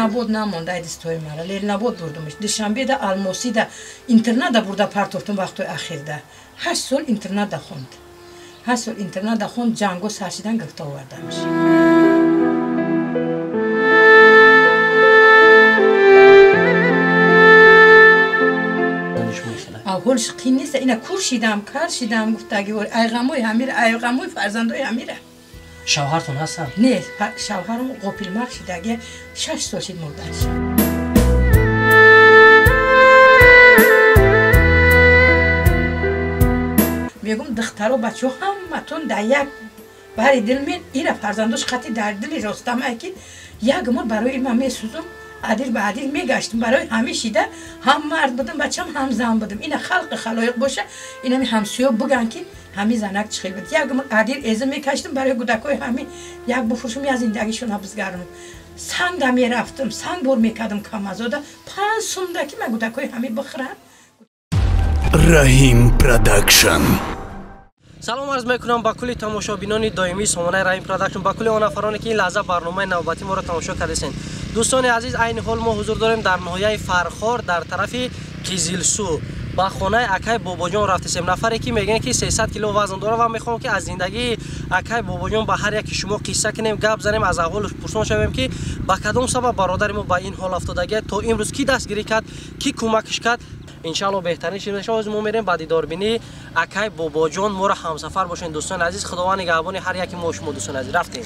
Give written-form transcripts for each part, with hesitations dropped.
Ленинобод намонд ай дистои мара. Ленинобод бурдумш. Душанбеда Алмосида интерната бурда партофтум вақтои ахирда. 8 сол интерната хонд. 8 сол интерната хонд, ҷанго сар шидан гирифта овардамш. Авҳолш қин нест, ина кур шидам, кар шидам, гуфтаги айғамои ҳамира, айғамои фарзандои ҳамира. Шавҳартон ҳастанд? Не, шавҳарам ғофилмарг шидаги, 6 сол шид мурдаш. Мегум духтаро бачаҳо ҳаматон дар як бари дил мен ира фарзандош қати дар дили ростамае ки як умр барои ман месӯзум, адил ба адил мегаштум барои ҳамин шида ҳам мард будам бачам ҳам зан будам. Ина халқи халоиқ боша, инами ҳамсӯё буган ки ҳамин занак чӣ хел буд. Як умр адил эза мекаштум барои гудакои ҳамин як буфуршум я зиндагишона бизгарум. Сангда мерафтум, санг бор мекардум камазода 5 сумда ки ман гудакои ҳамин бихӯрам. Раҳим Продакшн. Салом арз мекунам ба кулли тамошобинони доимии сомонаи Раҳим Продакшн, ба кулли он нафароне ки ин лаҳза барномаи навбатии моро тамошо кардесен. Дӯстони азиз, айни ҳол мо ҳузур дорем дар ноҳияи Фархор дар тарафи Қизилсу. Ба хонаи акай Бобоҷон рафтесем. Нафаре ки мегӯянд ки 300 кило вазн дорад ва мехоҳам ки аз зиндагии акай Бобоҷон ба ҳар яки шумо қисса кунем, гап занем, аз аҳволаш пурсон шавем ки ба кадом сабаб бародари мо ба ин ҳол афтодагият, то имрӯз кӣ дастгирӣ кард, кӣ кӯмакш кард. Иншаалло беҳтарин чиз мешавад. Мо мерем ба дидорбинии акай Бобоҷон. Моро ҳамсафар бошед дӯстони азиз. Худованд нигаҳбони ҳар яки мо шумо дӯстони азиз. Рафтем.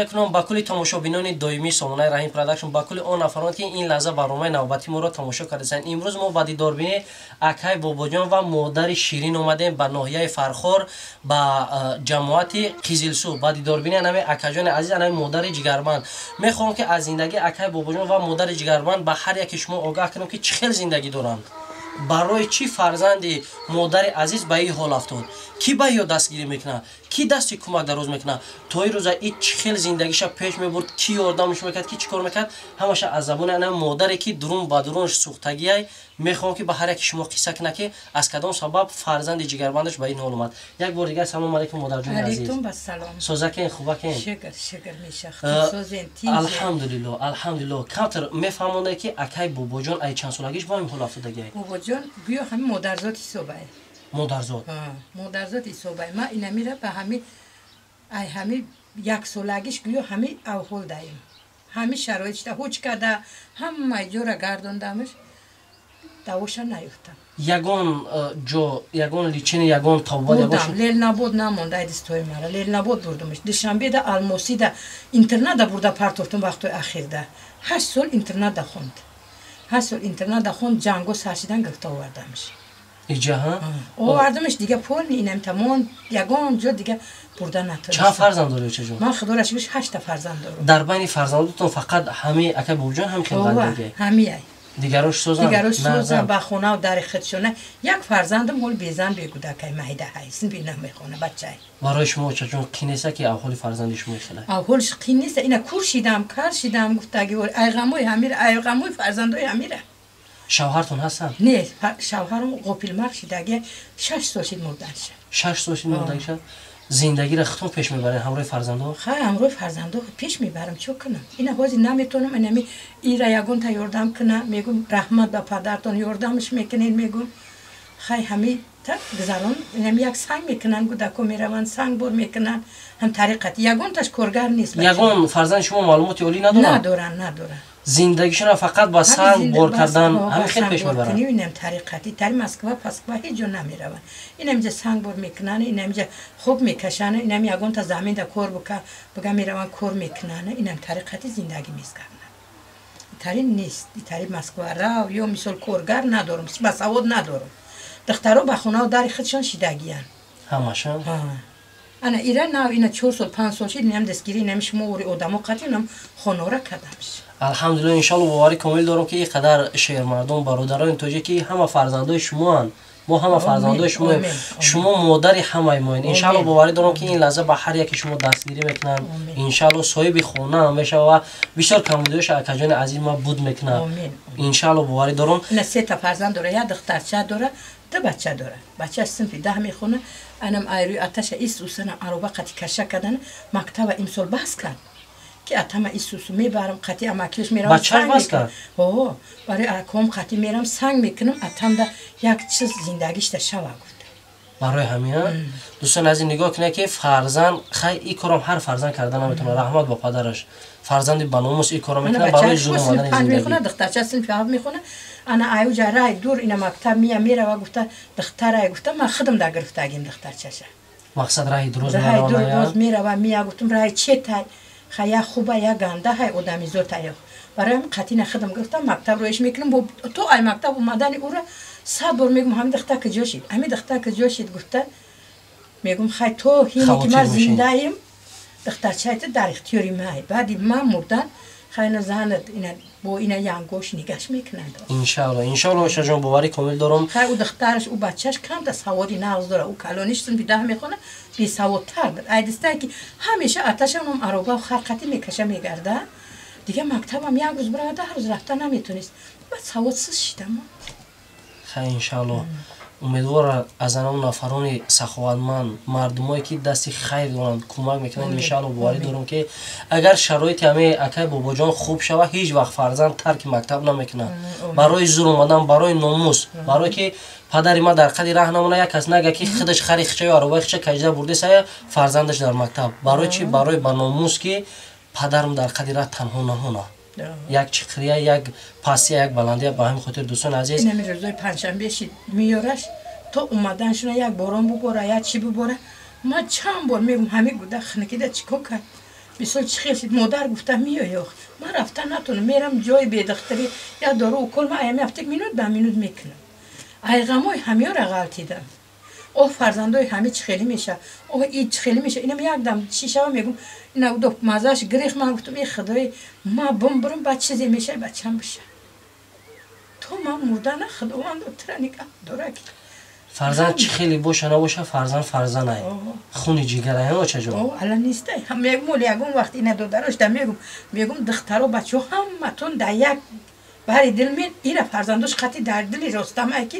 Мекунам ба кулли тамошобинони доимии сомонаи Раҳим Продакшн, ба кулли он нафарон ки ин лаҳза барномаи навбатии моро тамошо кардасанд. Имрӯз мо ба дидорбинии акай Бобоҷон ва модари Ширин омадем ба ноҳияи Фархор, ба ҷамоати Қизилсу, ба дидорбинии анами акаҷони азиз, анами модари ҷигарбанд. Мехоҳам ки аз зиндагии акай Бобоҷон ва модари ҷигарбанд ба ҳар яки шумо огаҳ кунам ки чӣ хел зиндагӣ доранд. Барои чӣ фарзанди модари азиз ба ин ҳол афтод? Кӣ ба ё дастгирӣ мекунад? Ки дасти кӯмак дароз мекунад? То ин рӯза и чӣ хел зиндагиша пеш мебурд, ки ёрдамш мекард, ки чӣ кор мекард, ҳамаша аз забони ана модаре, ки дурун ба дурунаш сӯхтагиай, мехоҳам, ки ба ҳар яки шумо қисса кунад, ки аз кадом сабаб фарзанди ҷигарбандаш ба ин ҳол омад. Як бор дигар салому алайкум, модарҷони азиз. Созакен, хубакен? Алҳамдулилло, алҳамдулилло. Камтар мефаҳмонда, ки акай Бобоҷон ай чанд солагиш ба ин ҳол афтодагиай? Бобоҷон гӯё ҳами модарзод ҳисобай. Модарзод? Модарзод ҳисобай. Ма инамира ба ҳами ай ҳами яксолагиш гӯё ҳами авҳол даем, ҳами шароит шида, ҳуҷ када, ҳамаи ҷора гардондамаш, давоша наёфтам. Ягон ҷо, ягон лечение, ягон табобат? Ленинобод намонда ай дистои мара. Ленинобод бурдумаш, Душанбеда, Алмосида, интернатда бурда партофтум. Вақтои ахирда 8 сол интернатда хонд, 8 сол интернатда хонд. Ҷанго сар шидан, гирифта овардамаш. Иҷаҳа? Овардамаш, дига полный инам тамом, ягон ҷо дига бурда натонистам. Чанд фарзанд доред, очаҷон? Ман, худоро шукр, ҳашта фарзанд дорам. Дар байни фарзандотон фақат ҳами акай Бобоҷон ҳам хел? Ҳамиай. Дигарош созан? Дигарош созан, ба хонаву дари худшона. Як фарзандам ҳол безан, бегудакай, майда ҳайсин, бина мехона бачай. Барои шумо, очаҷон, қин неста, ки авҳоли фарзанди шумо хела? Авҳолиш қин неста. Ина кур шидам, кар шидам, гуфтаги айғамои ҳамира, айғамои фарзандои ҳамира. Шавҳартон ҳастанд? Не, шавҳарам ғофилмарг шидаги, 6 сол шид мурданша. 6 сол шид мурдагиша. Зиндагиро худтон пеш мебаред ҳамроҳи фарзандо? Хай, ҳамроҳи фарзандо пеш мебарам, чӣ кунам? Ина ҳозир наметонам, инами ира ягонта ёрдам куна, мегум, раҳмат ба падартон, ёрдамш мекунед, мегум. Хай, ҳами та гузарон, инами як санг мекунанд, гудако мераванд, санг бор мекунанд, ҳам тариқати ягонташ коргар нест. Ягон фарзанди шумо маълумоти олӣ надоранд? Надоранд, надоранд. Зиндагишонро фақат ба санг бор кардан ҳамин хел пеш мебаранд? Инам тариқати тари Москва, Пасква ҳеҷ ҷо намераванд. Инамиҷа санг бор мекунанд, инамиҷа хоб мекашанд, инам ягонта заминда кор буга мераванд, кор мекунанд, инам тариқати зиндагӣ мезгарнанд. Тари нест, тари Москва рав ё мисол коргар надорам, басавод надорам. Духтаро ба хонаву дари худшон шидагиянд. Ҳамашон? Ана ира нав ина 4 сол, 5 сол шид, инам дастгирӣ, инами шумо ори одамо қатӣ инам хонора кардамш. Алҳамдулилло, иншалло, боварӣ комил дорам, ки ин қадар шермардон, бародарони тоҷик, ки ҳама фарзандои шумоанд, мо ҳама фарзандои шумоем, шумо модари ҳамаи моед. Иншалло, боварӣ дорам, ки ин лаҳза ба ҳар яке шумо дастгирӣ мекунанд, иншалло, соҳиби хона ҳам мешава ва бисёр камбудиҳоша акаҷони азиз ма буд мекунад, иншалло, боварӣ дорам. Ина сета фарзанд дора, як духтарча дора, ду бача дора. Бача синфи 10 мехона. Анам айрӯи аташа исусана ароба қати каша кардан, мактаба имсол бас кард, ки атама исусу мебарам, қати амакиёш мерам. Бачаш бас кард? О, барои аком қати мерам, санг мекунам, атамда як чиз зиндагишда шава, гуфта. Барои ҳамин, дӯстони азиз, нигоҳ кунед, ки фарзанд хай ин корам ҳар фарзанд карда наметавонад. Раҳмат ба падараш, фарзанди баномус ин корро мекунад барои зур омадани зиндагӣ. Духтарча синфи 7 мехонад. Ана аюҷа рай дур, ина мактаб мия мерава, гуфта, духтарай, гуфта, ман худам да гирифтагим духтарчаша. Мақсад раҳи дуруст. Раҳи дуруст мерава, мия, гуфтум, раҳи четай, ха я хуба, я ганда, ҳай одамизотай. Барои ҳамин қатина худам гирифтам, мактаб роиш мекунам. То ай мактаб омадани ӯра сад бор мегум, ҳамин духтар куҷо шид, ҳамин духтар куҷо шид, гуфта мегум. Хай, то ҳине ки ман зиндаем, духтарчаи дар ихтиёри май. Баъди ман мурдан, хай ина занат ина бо ина янгош нигаш мекунанд. Иншалло, иншалло, ошаҷон, боварӣ комил дорам. Хай, ӯ духтараш, ӯ бачаш камта саводи нағз дора, ӯ калониш синфи 10 мехона, бесаводтар буд. Айдистае ки ҳамеша аташам ароба харқатӣ мекаша мегарда, дига мактабам як рӯз бирава, 10 рӯз рафта наметонист, баъд саводсиз шидам. Хай, иншалло, умедвора аз анон нафарони саховатманд, мардумое ки дасти хайр доранд, кӯмак мекунанд. Иншалло, боварӣ дорам, ки агар шароити ҳамаи акай Бобоҷон хуб шава, ҳеҷ вақт фарзанд тарки мактаб намекунад барои зур омадан, барои номус, барое ки падари ман дар қади раҳ намона, як кас нага, ки худаш хари хича ё аробаи хича каҷда бурдесая, фарзандаш дар мактаб. Барои чи? Барои ба номус, ки падарам дар қади раҳ танҳо намона, як чиқрия, як пастия, як баландия. Ба ҳамин хотир, дӯстони азиз, инами рӯзои панҷшанбе шид, меёраш, то омаданшона як борон бубора, як чӣ бубора. Ман чанд бор мегум, ҳами гуда хинакида чӣ кор кард, мисол чӣ хел шид, модар, гуфта меёй. Ох, ман рафта натонам, мерам ҷои бедухтарӣ, як дору укол ман аями ҳафта минут ба минут мекунам. Айғамои ҳамёра ғалтидам. Оҳ, фарзандои ҳами чӣ хеле меша, оҳ, и чӣ хеле меша. Инам якдам чӣ шава, мегум, ина мазааш гирехт. Ман гуфтам, э худои ма, бумбурам, баъд чизе меша, бачам биша, то ман мурдана, худованд тира нигаҳ дора ки. Фарзанд чӣ хеле боша набоша, фарзанд фарзанд ай. Хуни ҷигар ай, очаҷон. О, ала нистай. Ҳам мегум, оли ягон вақт ина додарошда мегум, мегум духтаро бачаҳо ҳаматон дар як бари дил мен ира фарзандош қати дар дили ростам ай ки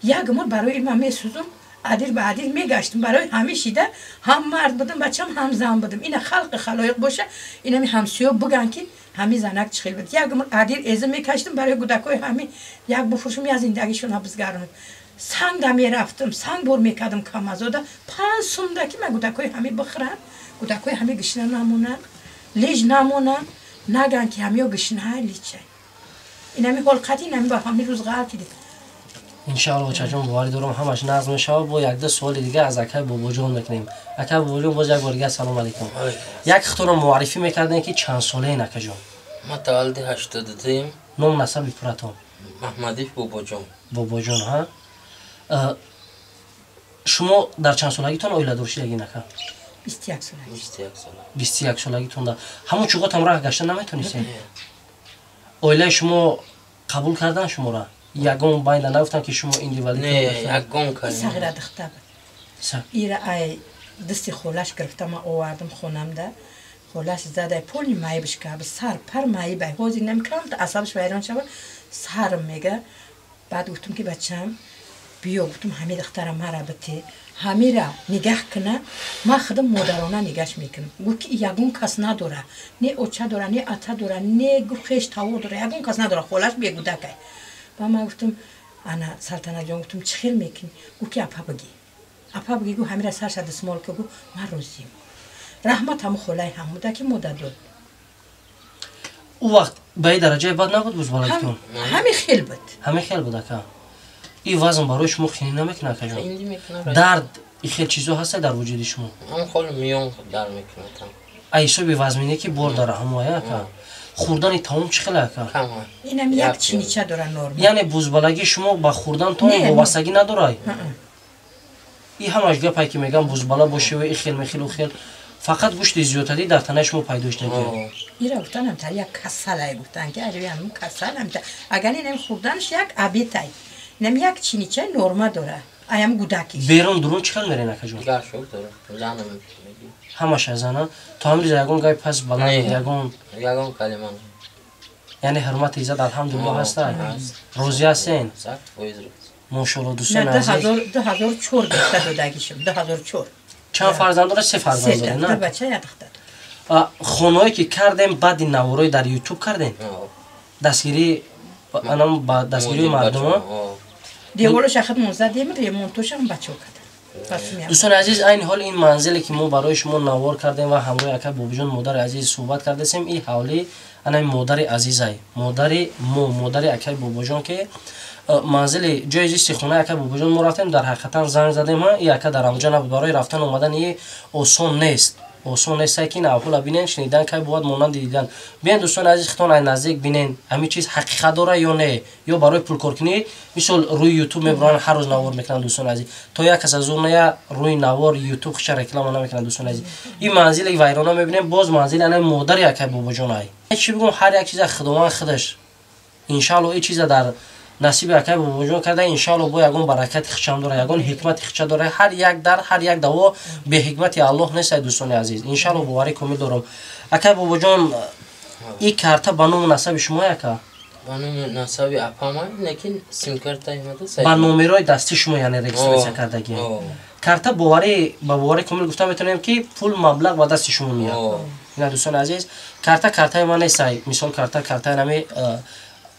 як умр барои ман месӯзум, адир ба адир мегаштам барои ҳамин шида ҳам мард будам бачам ҳам зан будам. Ина халқи халоиқ боша, инами ҳамсиё буган ки ҳамин занак чӣ хел буд. Як умр адир эза мекаштам барои гудакои ҳамин як буфуршум я зиндагишона бизгаронам. Санг да мерафтам, санг бор мекардам камазода 5 сумда ки ман гудакои ҳамин бихӯрам, гудакои ҳамин гишна намонанд, леж намонанд, наган ки ҳамиё гишнаай личай. Инами ҳол қати инами ба ҳамин рӯз ғалтидид. Иншаалло, очаҷон, боварӣ дорам ҳамаш назм мешавад. Бо якда суоли дига аз акай Бобоҷон мекунем. Акай Бобоҷон, боз як бор дига ассалому алайкум. Як худро муаррифӣ мекардем ки чанд солаен, акаҷон? Ман таваллуди 82-ем. Ном насаби пурратон? Маҳмадиев Бобоҷон. Бобоҷон, ҳа. Шумо дар чанд солагитон оиладор шидагин, ака? 21 солагӣ. 21 сола. 21 солагитон да ҳамон чуғотам раҳ гашта наметонистем. Оилаи шумо қабул кардан шуморо? Ягон байнда нагуфтан ки шумо индивалид? Не, ягон калима. Сағира духта буд. Ира ай дасти холаш гирифта ман овардам хонамда. Холаш задай полни маибш кард, сар пар маибай. Ҳозир намекунам, асабаш вайрон шава, сарм мега. Баъд гуфтам ки бачам биё, гуфтам ҳамин духтара мара бите, ҳамира нигаҳ куна, ман худам модарона нигаш мекунам. Гуфт ки ягон кас надора, не оча дора, не ата дора, не гуфт хеш таво дора, ягон кас надора, холаш бегудакай. Ба ман гуфтам ана Салтанаҷон, гуфтам чӣ хел мекунӣ? Гуфт ки апа бигӣ, апа бигӣ, гуфт ҳамира сарша дастмол ка, гуфт ман розием. Раҳмат ҳаму холаи ҳамуда ки мода дод. Ӯ вақт ба и дараҷаи бад набуд бузбалагитон? Ҳамин хел буд. Ҳамин хел буд, ака. И вазн барои шумо хинӣ намекунад, акаҷон? Хинди мекунад. Дард и хел чизо ҳаста дар вуҷуди шумо? Ҳам холи миён дар мекунад. А ҳисоби вазмине ки бор дара ҳамоя, ака? Хӯрдани таом чӣ хел, ака? Кам. Инам як чинича дора норма. Яъне бузбалагии шумо ба хӯрдантон Не, вобастагӣ надорад? И ҳамаш гапае ки мегӯям бузбала бошиву и хел мехелу хел, фақат гӯшти зиёдтарӣ дар танаи шумо пайдо шудаги. Ира гуфтанам та як касалай, гуфтан ки аҷаб касалам та. Агар инам хӯрданаш як обедай. Инам як чинича норма дора. Аям гудакиш. Берун дурун чӣ хел мерен, акаҷон? Дигар шок дорам. Занам меги. Ҳамаша зана то ҳамин рӯз ягон гапи пас баланд? Не. Ягон? Ягон калима. Яъне ҳурмати иззат алҳамдулилло ҳаста? Ҳаст. Розӣ ҳастен? 100% рози. Мошоалло, На дӯстони азиз. 2004 гирифта додагишам. 2004. Чанд фарзанд дорад? Се фарзанд Се доред? та На бача, як духтар. Хонаое ки кардем, баъди наворои дар Ютуб кардем, дастгирӣ анам ба дастгирии мардумо. Деволоша худмон задем, ремонтошам бачаҳо карданд. Дӯстони азиз, айни ҳол ин манзиле ки мо барои шумо навор кардем ва ҳамроҳи ака Бобиҷон, модари азиз, суҳбат кардасем, ин ҳавли анаи модари азизай, модари мо, модари акаи Бобоҷон, ки манзили ҷои зисти хонаи акаи Бобоҷон мо рафтем, дар ҳақиқатан занг задем, ҳа, и ака дар ҳамҷа набуд. Барои рафтан омадан и осон нест, осон несте ки ин аҳвола бинен. Шунидан кай бувад монанди дидан. Биен, дӯстони азиз, хитон ай наздик бинен, ҳамин чиз ҳақиқат дора ё не, ё барои пулкоркунӣ мисол рӯи Ютуб мебуранд, ҳар рӯз навор мекунанд. Дӯстони азиз, то як кас аз ная рӯи навор Ютуб хиша реклама намекунанд. Дӯстони азиз, ин манзили вайрона мебинем, боз манзили анаи модари акай Бобоҷон ай. Чӣ бигӯм, ҳар як чиза Худованд худаш иншаалло ин чиза дар насиби акай Бобоҷон карда. Иншаалло бо ягон баракати хичам дора, ягон ҳикмати хича дора. Ҳар як дар ҳар як даво беҳикмати Аллоҳ нест, ай дӯстони азиз. Иншаалло боварӣ комил дорам. Акай Бобоҷон, ин карта ба ному насаби шумо, ака? Ба номи насаби апама, лекин симкарта имада. Ба номерои дасти шумо, яъне регистрация кардагӣ карта. Боварӣ ба боварӣ комил гуфта метавонем ки пул маблағ ба дасти шумо меяд. Ина, дӯстони азиз, карта картаи ман нест, ай мисол карта картаи нами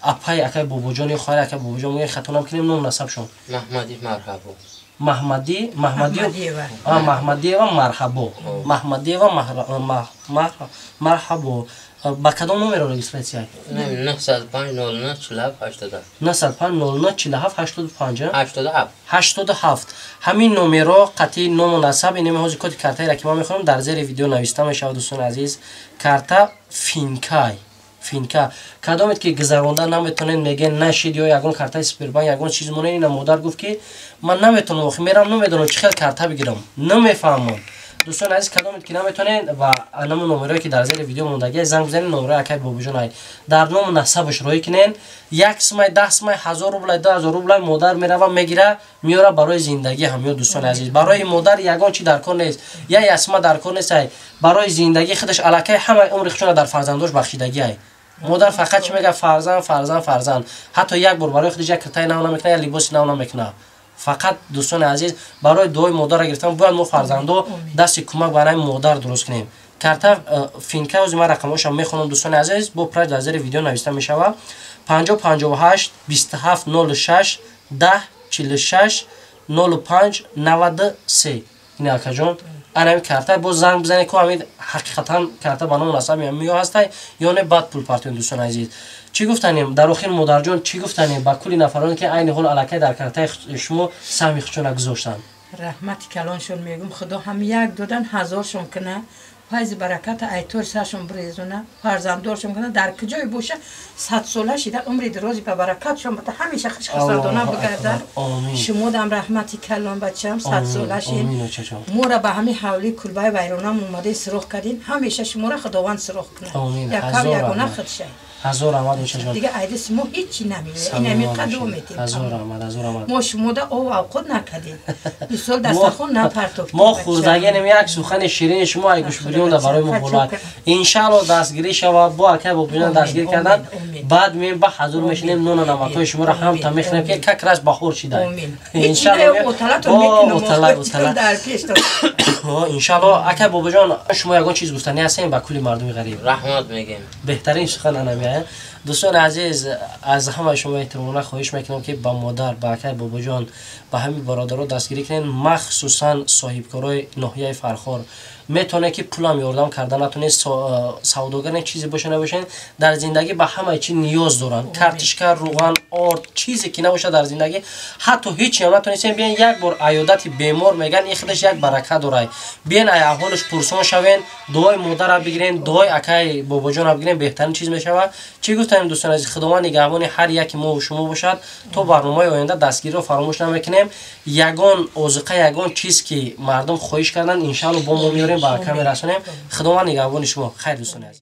апаи акаи Бобоҷон ё хоҳари акаи Бобоҷон. Мегӯем, хато намкунем, ном насабшон? Маҳмади Марҳабо. Маҳмадӣ, Маҳмадиева. Маҳмадиева Марҳабо, Маҳмадиева Марҳабо. Ба кадом номеро регистрация? 905 09 47 87. 905 09 47 85. 87. 87. Ҳамин номеро қатъи ному насаб инами ҳозир коди картаеро ки ман мехонам, дар зери видео нависта мешавад. Дӯстони азиз, карта финкай, финка. Кадомед ки гузаронда наметонед, мегӯен нашид ё ягон картаи Сбербанк, ягон чиз монед. Ина модар гуфт ки ман наметонам, охи мерам, намедонам чӣ хел карта бигирам, намефаҳмам. Дӯстони азиз, кадомед ки наметонед ва анамун номерое ки дар зери видео мондагия занг бизанед, номерои акай Бобоҷон ай. Дар ному насабаш роӣ кунен, 1 сумай, 10 сумай, 1000 рублай, 2000 рублай модар мерава, мегира, меёра барои зиндагӣ ҳамё. Дӯстони азиз, барои модар ягон чи дар кор нест, я ясма дар кор нест ай. Барои зиндагӣ худаш аллакай ҳамаи умри худшона дар фарзандош бахшидагӣ ай. Модар фақат чӣ мегӯяд? Фарзанд, фарзанд, фарзанд. Ҳатто як бор барои худаш як киртаи нав намекунад, як либоси нав намекунад. Фақат дӯстони азиз, барои дуои модарро гирифтан бояд мо фарзандо дасти кӯмак барои модар дуруст кунем. Карта финка ози ман рақамҳошам мехонам, дӯстони азиз, бо прайс дар зери видео нависта мешавад. 50 58 27 06 10 46 05 93. Ин акаҷон, анами карта боз занг бизанед, ку ҳамин ҳақиқатан карта ба ному насаб меё ҳастай ё не, баъд пул партоед. Дӯстони азиз, чӣ гуфтанем дар охир, модарҷон, чӣ гуфтанем ба кулли нафароне ки айни ҳол аллакай дар картаи шумо саҳми худшона гузоштанд? Раҳмати калоншон мегӯм, Худо ҳам як додан ҳазоршон куна, файзи бараката айтори саршон бирезона, фарзанддоршон куна, дар куҷое боша садсола шида умри дарози ба баракатшон бата, ҳамеша хушхасандона бигарда. Шумодам раҳмати калон, бачам, садсола шин. Мора ба ҳамин ҳавлии кулбаи вайронам омадаи суроғ кардин, ҳамеша шуморо Худованд суроғ куна, якав ягона худшай. Ҳазор раҳмат, очаҷон. Дига айдис мо ҳечи намеояд, инами қадо метем. Ҳазор раҳмат, ҳазор раҳмат. Мо шумода ов авқот накардем, мисол дастархон напартофтем. Мо хурдагенем, як сухани ширини шумо ай гӯшбирёнда барои мо болоад. Иншаалло дастгирӣ шава, бо акай Бобоҷон дастгирӣ кардан, баъд меем ба ҳазур мешинем, нону намакҳои шуморо ҳамта мехӯрем, ки как раз баҳор шида. Иншаалло. Акай Бобоҷон, шумо ягон чиз гуфтанӣ ҳастем ба кулли мардуми ғариб? Раҳмат мегӯем. Беҳтарин сухан анамия. Дӯстони азиз, аз ҳамаи шумо эҳтиромона хоҳиш мекунам, ки ба модар, ба акай Бобоҷон, ба ҳамин бародаро дастгирӣ кунед, махсусан соҳибкорои ноҳияи Фархор. Метавонед ки пулам ёрдам карда натонед, савдогар не, чизе боша набошед, дар зиндагӣ ба ҳамаи чи ниёз доранд. Картишка, руған, орд, чизе ки набошад дар зиндагӣ, ҳатто ҳечиам натонистем, биен як бор аёдати бемор меган, ин худаш як барака дорад. Биен ай аҳволаш пурсон шавен, дуои модарра бигирен, дуои акай Бобоҷонро бигирен, беҳтарин чиз мешавад. Чӣ гуфтанем, дӯстони азиз, Худованд нигаҳбони ҳар яки мо шумо бошад. То барномаи оянда дастгириро фаромӯш намекунем. Ягон озиқа, ягон чиз ки мардум хоҳиш карданд, иншаалло бо мо меорем, ба камера расонем. Худованд нигаҳбони шумо. Хайр, дӯстони азиз.